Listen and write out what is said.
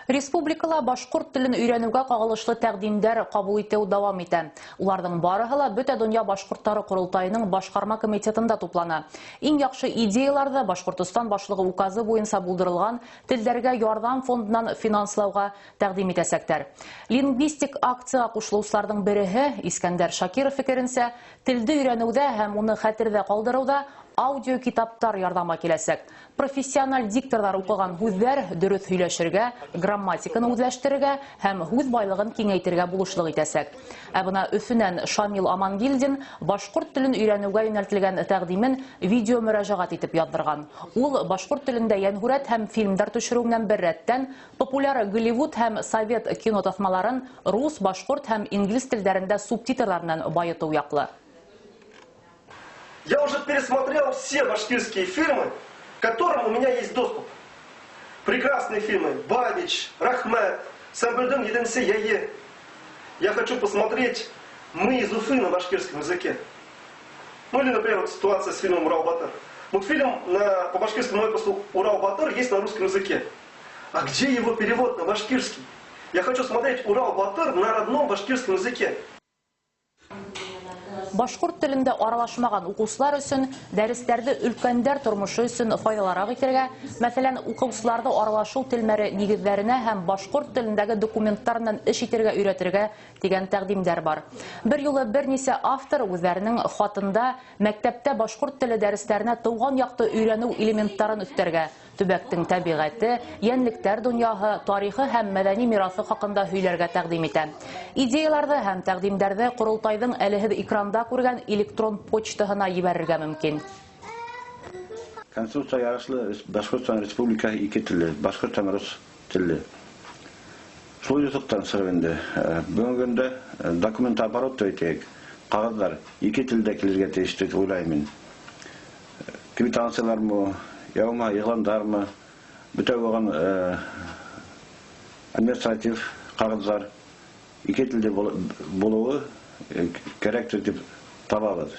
Республикала башҡорт телен өйрәнеүгә ҡағылышлы тәҡдимдәр ҡабул итеү дауам итә. Уларҙың барыһы ла Бөтә донъя башҡорттары ҡоролтайының башҡарма комитетында туплана. Иң яҡшы идеяларҙы Башҡортостан башлығы указы буйынса булдырылған телдәргә ярҙам фондынан финанслауға тәҡдим итәсәктәр. Лингвистик акцияға ҡушылыусыларҙың береһе Искәндәр Шакиров фекеренсә, телде өйрәнеүҙә һәм уны хәтерҙә ҡалдырыуҙа аудиокитаптар ярҙамға киләсәк. Профессиональ дикторҙар уҡыған һүҙҙәр дөрөҫ һөйләшергә, грамматиканы үҙләштерергә һәм һүҙ байлығын киңәйтергә булышлыҡ итәсәк. Ә бына Өфөнән Шамил Амангилдин башҡорт телен өйрәнеүгә йүнәлтелгән тәҡдимен видео мөрәжәғәт итеп яҙҙырған. Ул башҡорт телендә йәнһүрәт һәм фильмдар төшөрөү менән бер рәттән популяр Голливуд һәм совет кино таҫмаларын рус, башҡорт һәм инглиз телдәрендә субтитрлар менән байытыу яҡлы. Я уже пересмотрел все башкирские фильмы, к которым у меня есть доступ. Прекрасные фильмы: «Бабич», «Рәхмәт», «Сөмбөлдөң етенсе яйы». Я хочу посмотреть «Мы из Уфы» на башкирском языке. Ну или, например, вот ситуация с фильмом «Урал-Батыр». Вот фильм по башкирскому эпосу «Урал-Батыр» есть на русском языке. А где его перевод на башкирский? Я хочу смотреть «Урал-Батыр» на родном башкирском языке. Башҡорт телендә аралашмаған уҡыусылар өсөн дәрестәрҙе өлкәндәр тормошо өсөн файҙалыраҡ итергә, мәҫәлән, уҡыусыларҙы аралашыу телмәре нигеҙҙәренә һәм башҡорт телендәге документтар менән эш итергә өйрәтергә тигән тәҡдимдәр бар. Бер юлы бер нисә автор үҙҙәренең хатында мәктәптә башҡорт теле дәрестәренә тыуған яҡты өйрәнеү элементтарын өҫтәргә, төбәктең тәбиғәте, йәнлектәр донъяһы, тарихы һәм мәҙәни мираҫы хаҡында һөйләргә тәҡдим итә. Идеяларҙы һәм тәҡдимдәрҙе ҡоролтайҙың әле һеҙ экранда күргән электрон почтаһына ебәрергә мөмкин. Конституция ярашлы, Башҡортостан Республикаһы ике телле, башҡорт һәм рус телле. Шул юҫыҡтан сығып инде, бөгөнгө көндә документооборот тип әйтәйек, ҡағыҙҙар ике телдә килергә тейеш тип уйлайым мин. Квитанциялармы, йә булмаһа иғландармы, бөтә булған административ ҡағыҙҙар ике телдә булыуы кәрәктер тип табабыҙ.